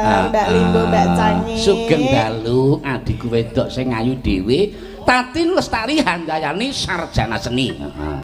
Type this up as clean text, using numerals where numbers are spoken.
kabar, Mbak Limbo, Mbak Cangi? Sugeng dalu, adikku wedok sing ayu dhewe. Tatin Lestari Handayani, sarjana seni. Heeh.